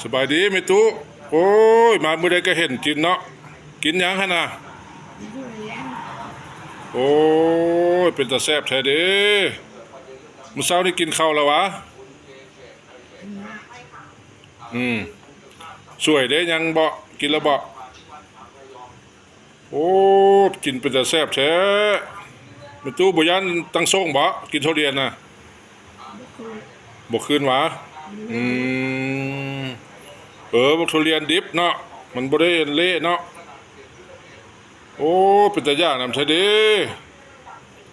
ສະບາຍດີແມ່ຕູ້. ໂອ້ຍ ມາມື້ໃດກໍເຫັນກິນເນາະ. ກິນຫຍັງຫັ້ນນະ? ໂອ້ຍ ເປັນຕາແຊບແທ້ເດ້. ມື້ເຊົ້ານີ້ກິນເຂົ້າແລ້ວຫວາ? ອືມ ສວຍເດ້. ຍັງບໍ່? ກິນແລ້ວບໍ່? ໂອ້ ກິນເປັນຕາແຊບແທ້. ແມ່ຕູ້ບໍ່ຢ້ານຕັງໂສ້ງບໍ່? ກິນທຸລຽນນະ. ບໍ່ຄືນຫວາ? ອືມ ເອີ ບັກທຸລຽນດິບເນາະ ມັນບໍ່ໄດ້ເລະເນາະ. ໂອ້ ເປັນຕາຢາກນຳແທ້ເດ້.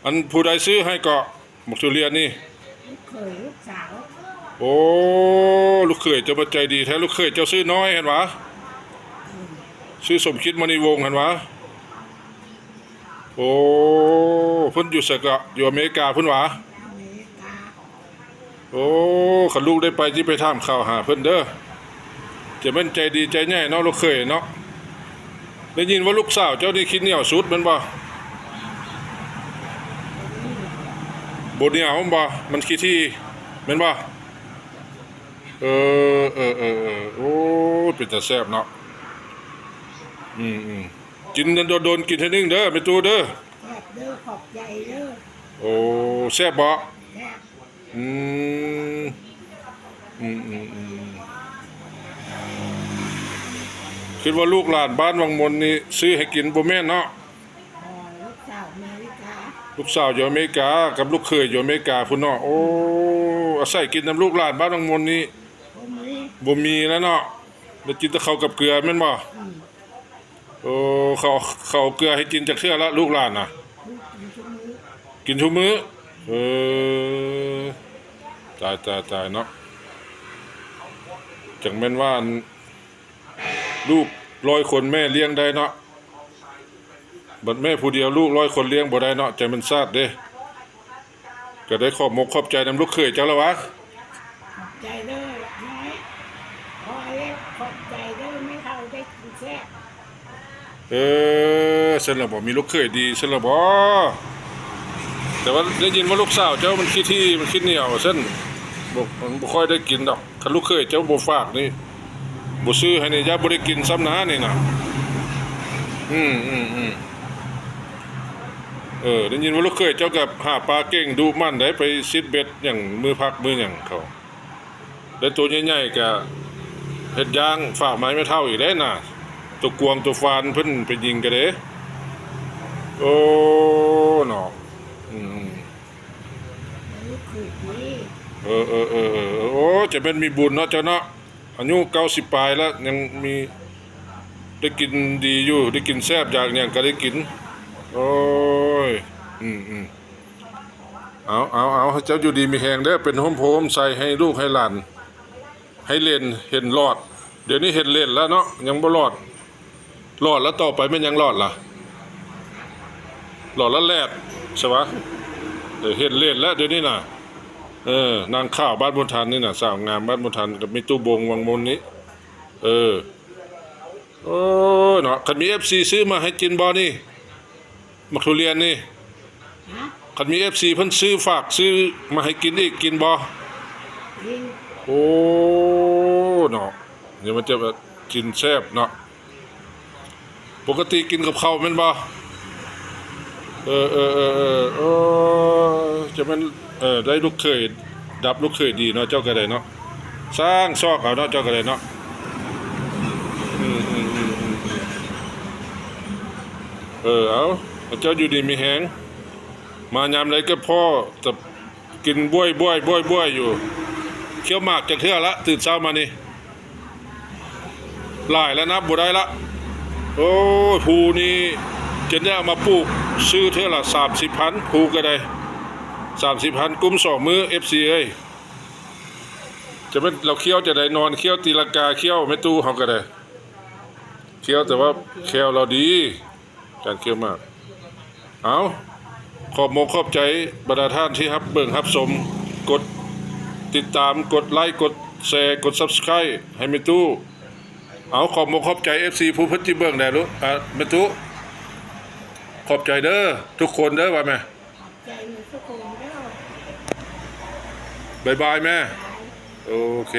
ອັນຜູ້ໃດຊື້ໃຫ້ເກາະ ບັກທຸລຽນນີ້? ລູກເຂີຍ ລູກສາວ. ໂອ້ ລູກເຂີຍເຈົ້າມາໃຈດີແທ້. ລູກເຂີຍເຈົ້າຊື່ນ້ອຍຫັ້ນຫວາ? ອືມ ຊື່ສົມຄິດ ມະນີວົງຫັ້ນຫວາ? ໂອ້ ເພິ່ນຢູ່ໃສເກາະ? ຢູ່ອາເມລິກາພຸ້ນຫວາ? ອາເມລິກາ. ໂອ້ ຄັນລູກໄດ້ໄປ ຊິໄປຖາມຂ່າວຫາເພິ່ນເດີ. ຈະແມ່ນໃຈດີໃຈໃຫຍ່ເນາະ ລູກເຂີຍເນາະ. ໄດ້ຍິນວ່າລູກສາວເຈົ້ານີ້ຂີ້ໜຽວສຸດແມ່ນບໍ່? ບໍ່ໜຽວແມ່ນບໍ່? ມັນຂີ້ຖີ່ແມ່ນບໍ່? ເອີ ເອີ ເອີ ເອີ ໂອ້ ເປັນຕາແຊບເນາະ. ອືມ ອືມ ກິນດົນໆ ກິນເທື່ອໜຶ່ງເດີ ແມ່ຕູ້ເດີ. ແຊບເດີ ຂອບໃຈເດີ. ໂອ້ ແຊບບໍ່? ແຊບ. ອືມ ອືມ ອືມ ອືມ ຄິດວ່າລູກຫຼານບ້ານວັງມົນນີ້ຊື້ໃຫ້ກິນ ບໍ່ແມ່ນເນາະ? ເອີ ລູກສາວອາເມລິກາ. ລູກສາວຢູ່ອາເມລິກາກັບລູກເຂີຍຢູ່ອາເມລິກາພຸ້ນເນາະ. ໂອ້ ອາໄສກິນນຳລູກຫຼານບ້ານວັງມົນນີ້ ບໍ່ມີ ບໍ່ມີແລ້ວເນາະ. ໄດ້ກິນແຕ່ເຂົ້າກັບເກືອແມ່ນບໍ່? ອືມ. ໂອ້ ເຂົາ ເຂົາເອົາເກືອໃຫ້ກິນຈັກເທື່ອລະ ລູກຫຼານນະ? ກິນທຸກມື້. ເອີ ຕາຍ ຕາຍ ຕາຍເນາະ. ຈັ່ງແມ່ນວ່າ ອັນ ລູກຮ້ອຍຄົນແມ່ລ້ຽງໄດ້ເນາະ. ບັດແມ່ຜູ້ດຽວລູກຮ້ອຍຄົນລ້ຽງບໍ່ໄດ້ເນາະ. ຈັ່ງແມ່ນຊາດເດ້. ກໍໄດ້ຂອບມົກຂອບໃຈນຳລູກເຂີຍເຈົ້າລະຫວາ? ຂອບໃຈເດີນ້ອຍ ພໍ່ເລັກ ຂອບໃຈເດີ ແມ່ເຖົ້າໄດ້ກິນແຊບ. ເອີ ຊັ້ນລະບໍ? ມີລູກເຂີຍດີຊັ້ນລະບໍ? ແຕ່ວ່າໄດ້ຍິນວ່າລູກສາວເຈົ້າມັນຂີ້ຖີ່ ມັນຂີ້ໜຽວຊັ້ນ ບໍ່ ມັນບໍ່ຄ່ອຍໄດ້ກິນດອກ. ຄັນລູກເຂີຍເຈົ້າບໍ່ຝາກນີ້ ບໍ່ຊື້ໃຫ້ນີ້ ຢ້ານບໍ່ໄດ້ກິນຊ້ຳນານີ້ນະ. ອືມ ອືມ ອືມ. ເອີ ໄດ້ຍິນວ່າລູກເຂີຍເຈົ້າກໍຫາປາເກັ່ງ ດຸໝັ່ນໄດ໋ ໄປຊິດເບັດຫຍັງ ມື້ພັກມື້ຫຍັງເຂົາ ໄດ້ໂຕໃຫຍ່ໆ ກໍເຮັດຢ່າງ ຝາກມາໃຫ້ແມ່ເຖົ້າອີກໄດ໋ນະ. ໂຕກວາງໂຕຟານເພິ່ນໄປຍິງກໍເດ້. ໂອ້ ເນາະ. ອືມ ເອີ ເອີ ເອີ ເອີ ໂອ້ ຈະແມ່ນມີບຸນເນາະເຈົ້າເນາະ. ອາຍຸເກົ້າສິບປາຍແລ້ວ ຍັງມີ ໄດ້ກິນດີຢູ່ ໄດ້ກິນແຊບ ຢາກຫຍັງກໍໄດ້ກິນ. ໂອ້ຍ ອືມ ອືມ. ເອົາ ເອົາ ເອົາ ໃຫ້ເຈົ້າຢູ່ດີມີແຮງເດີ ເປັນຮົ່ມໂພຮົ່ມໄຊໃຫ້ລູກໃຫ້ຫຼານ ໃຫ້ເຫຼັ້ນເຫັນຫຼອດ. ດຽວນີ້ເຫັນເຫຼັ້ນແລ້ວເນາະ ຍັງບໍ່ຫຼອດ. ຫຼອດແລ້ວ ຕໍ່ໄປແມ່ນຫຍັງຫຼອດລະ? ຫຼອດແລ້ວແຫຼດ ໃຊ່ຫວາ? ເອີ ເຫັນເຫຼັ້ນແລ້ວດຽວນີ້ນະ. ເອີ ນາງຂາວບ້ານບຸນທັນນີ້ນະ ສາວງາມບ້ານບຸນທັນ ກັບແມ່ຕູ້ບົງວັງມົນນີ້. ເອີ ໂອ້ຍເນາະ ຄັນມີເອັຟຊີຊື້ມາໃຫ້ກິນບໍ່ນີ້ ໝາກທຸລຽນນີ້? ຮະ? ຄັນມີເອັຟຊີເພິ່ນຊື້ ຝາກຊື້ມາໃຫ້ກິນອີກ ກິນບໍ່? ກິນ. ໂອ້ ເນາະ ດຽວມັນຈະແບບກິນແຊບເນາະ. ປົກກະຕິກິນກັບເຂົ້າແມ່ນບໍ່? ເອີ ເອີ ເອີ ເອີ ໂອ້ ຈະແມ່ນ ເອີ ໄດ້ລູກເຂີຍ ດັບລູກເຂີຍດີເນາະ ເຈົ້າກໍໄດ້ເນາະ. ສ້າງຊອກເອົາເນາະ ເຈົ້າກໍໄດ້ເນາະ. ອືມ ອືມ ອືມ ອືມ ເອີ ເອົາ ໃຫ້ເຈົ້າຢູ່ດີມີແຮງ. ມາຍາມໃດກໍພໍ້ ແຕ່ກິນບ້ວຍໆໆຢູ່. ຂ້ຽວໝາກຈັກເທື່ອລະ ຕື່ນເຊົ້າມານີ້? ຫຼາຍແລ້ວ ນັບບໍ່ໄດ້ລະ. ໂອ້ຍ ພູນີ້ຈົນໄດ້ເອົາມາປູກ ຊື້ເທື່ອລະສາມສິບພັນ ພູກໍໄດ້ ສາມສິບພັນ ກຸ້ມສອງມື້ ເອັຟຊີເອີຍ. ຈະແມ່ນລາວຂ້ຽວຈັ່ງໃດ ນອນຂ້ຽວ ຕີລັງກາຂ້ຽວ ແມ່ຕູ້ເຮົາກໍໄດ້ ຂ້ຽວ ແຕ່ວ່າແຂ້ວລາວດີ ການຂ້ຽວໝາກ. ເອົາ ຂອບມົກຂອບໃຈບັນດາທ່ານທີ່ຮັບເບິ່ງຮັບຊົມ ກົດຕິດຕາມ ກົດໄລ ກົດແຊ ກົດຊັບສະໄຄຣບ໌ ໃຫ້ແມ່ຕູ້. ເອົາ ຂອບມົກຂອບໃຈເອັຟຊີຜູ້ເພິ່ນຊິເບິ່ງແດ່ລູກ ອາ ແມ່ຕູ້. ຂອບໃຈເດີທຸກຄົນເດີ ວ່າແມ່. ຂອບໃຈໝົດທຸກຄົນເດີ. ບາຍບາຍແມ່. ບາຍ. ໂອເຄ.